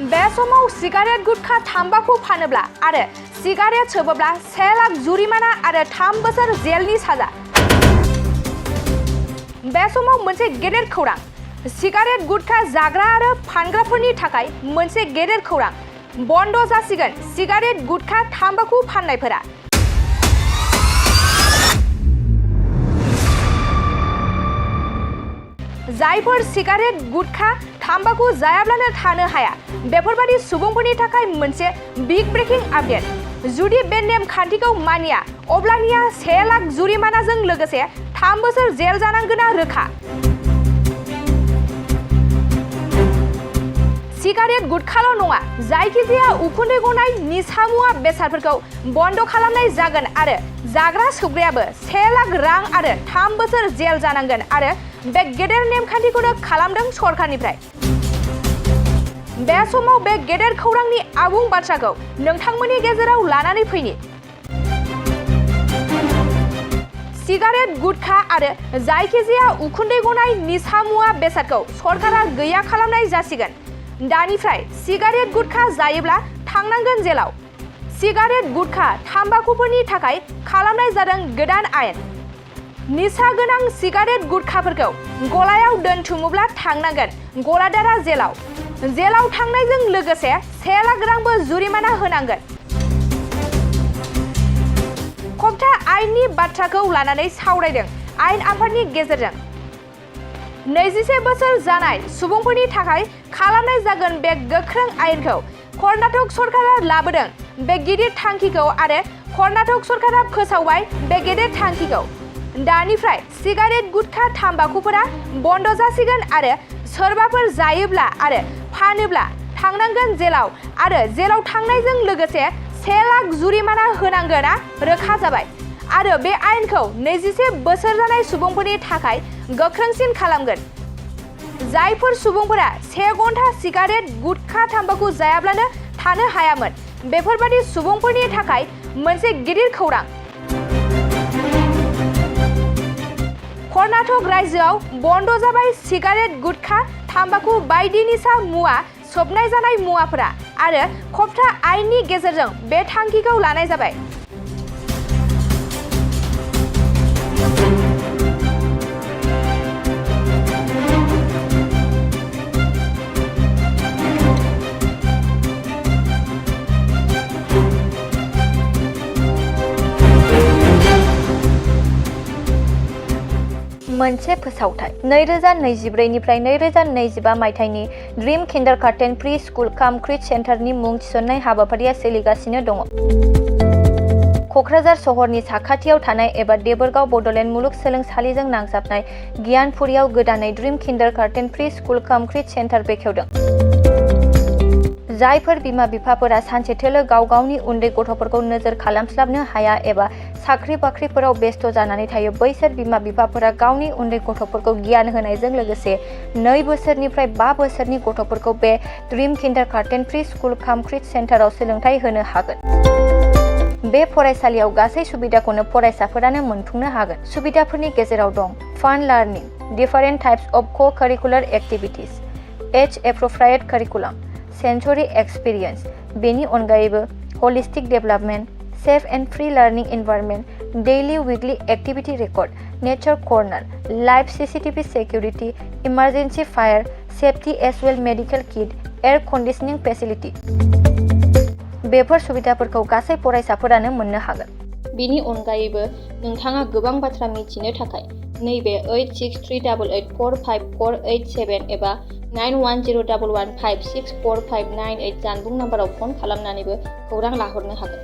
बे समाव सिगारेट गुटखा ताम्बाकु फानोब्ला आरो सिगारेट सोबोब्ला 1 लाख जुरिमाना आरो 3 बोसोर जेलनि साजा। बे समाव मोनसे गेदेर खौरां, सिगारेट गुटखा जाग्रा आरो फानग्राफोरनि थाखाय मोनसे गेदेर खौरां, बन्द जासिगोन सिगारेट गुटखा ताम्बाकु फाननायफोरा। जायफोर सिगारेट गुटखा ताम्बाकु जायाब्लानो थानो हाया बेफोरबादि सुबुंफोरनि थाखाय मोनसे बिग ब्रेकिं आपडेट। जुदि बे नेमखान्थिखौ मानिया अब्लानिया 1 लाख जुरिमानाजों लोगोसे 3 बोसोर जेल जानांगोना रोखा। सिगारेट गुटखाल' नङा, जायखिजाया उखुन्दै गनाय निसा मुवा बेसादफोरखौ बन्द खालामनाय जागोन आरो जाग्रा सोबग्रायाबो 1 लाख रां आरो 3 बोसोर जेल जानांगोन आरो बे गेदेर नेमखान्थिखौनो खालामदों सरकारनिफ्राय। बे समाव बे गेदेर खौरांनि आबुं बाथ्राखौ नोंथांमोननि गेजेराव लानानै फैनि। सिगारेट गुटखा आरो जायखिजाया उखुन्दै गनाय निसा मुवा बेसादखौ सरकारा गैया खालामनाय जासिगोन। दानिफ्राय सिगारेट गुटखा जायोब्ला थांनांगोन जेलाव। सिगारेट गुटखा ताम्बाकुफोरनि थाखाय खालामनाय जादों गोदान आयेन। निसा गोनां सिगारेट गुटखाफोरखौ गलायाव दोनथुमोब्ला थांनांगोन गलादारा जेलाव। जेलाव थांनायजों लोगोसे 1 लाख रांबो जुरिमाना होनांगोन। खबथा आयेननि बाथ्राखौ लानानै सावरायदों आयेन आफादनि गेजेरजों। 21 बोसोर जानाय सुबुंफोरनि थाखाय खालामनाय जागोन बे गोख्रों आयेनखौ कर्नाटक सरकारा लाबोदों बे गिदिर थांखिखौ आरो कर्नाटक सरकारा फोसावबाय बे गेदेर थांखिखौ। दानिफ्राय सिगारेट गुटखा ताम्बाकुफोरा बन्द जासिगोन आरो सोरबाफोर जायोब्ला आरो फानोब्ला थांनांगोन जेलाव आरो जेलाव थांनायजों लोगोसे 1 लाख जुरिमाना होनांगोना रोखा जाबाय आरो बे आयेनखौ 21 बोसोर जानाय सुबुंफोरनि थाखाय गोख्रोंसिन खालामगोन। जायफोर सुबुंफोरा 1 घन्टा सिगारेट गुटखा ताम्बाकु जायाब्लानो थानो हायामोन बेफोरबादि सुबुंफोरनि थाखाय मोनसे गिदिर खौरां। कर्नाटक रायजोआव बन्द जाबाय सिगारेट गुटखा ताम्बाकु बायदि निसा मुवा सोबनाय जानाय मुवाफोरा आरो खबथा आयेननि गेजेरजों बे थांखिखौ लानाय जाबाय। मोनसे फोसावथाय 2024 निफ्राय 2025 मायथाइनि ड्रीम किन्डारगार्टेन प्रि स्कुल काम क्रिच सेन्टारनि मुं थिसननाय हाबाफारिया सोलिगासिनो दङ। कक्राझार सहरनि साखाथियाव थानाय एबा देबोरगाव बड'लेण्ड मुलुगसोलोंसालिजों नांजाबनाय गियानपुरियाव गोदानै ड्रीम किन्डारगार्टेन प्रि स्कुल काम क्रिच सेन्टार बेखेवदों। जायफोर बिमा बिफाफोरा सानसेथोलो गाव गावनि उन्दै गथ'फोरखौ नोजोर खालामस्लाबनो हाया एबा साख्रि बाख्रिफोराव बेस्थ' जानानै थायो बैसोर बिमा बिफाफोरा गावनि उन्दै गथ'फोरखौ गियान होनायजों लोगोसे 2 बोसोरनिफ्राय 5 बोसोरनि गथ'फोरखौ बे ड्रीम किन्डारगार्टेन प्रि स्कुल काम क्रिच सेन्टाराव सोलोंथाइ होनो हागोन। बे फरायसालियाव गासै सुबिदाखौनो फरायसाफोरानो मोनफुंनो हागोन। सुबिदाफोरनि गेजेराव दं fun learning, different types of co-curricular activities, age appropriate curriculum, sensory experience, बेनि अनगायैबो holistic development, safe and free learning environment, daily weekly activity record, nature corner, live CCTV security, emergency fire safety as well medical kit, air conditioning facility. बेफोर सुबिदाफोरखौ गासै फरायसाफोरानो मोननो हागोन। बेनि अनगायैबो नोंथाङा गोबां बाथ्रा मिथिनो थाखाय नैबे 8638454887 एबा 9101156459 जानबुं नाम्बाराव फन खालामनानैबो खौरां लाहरनो हागोन।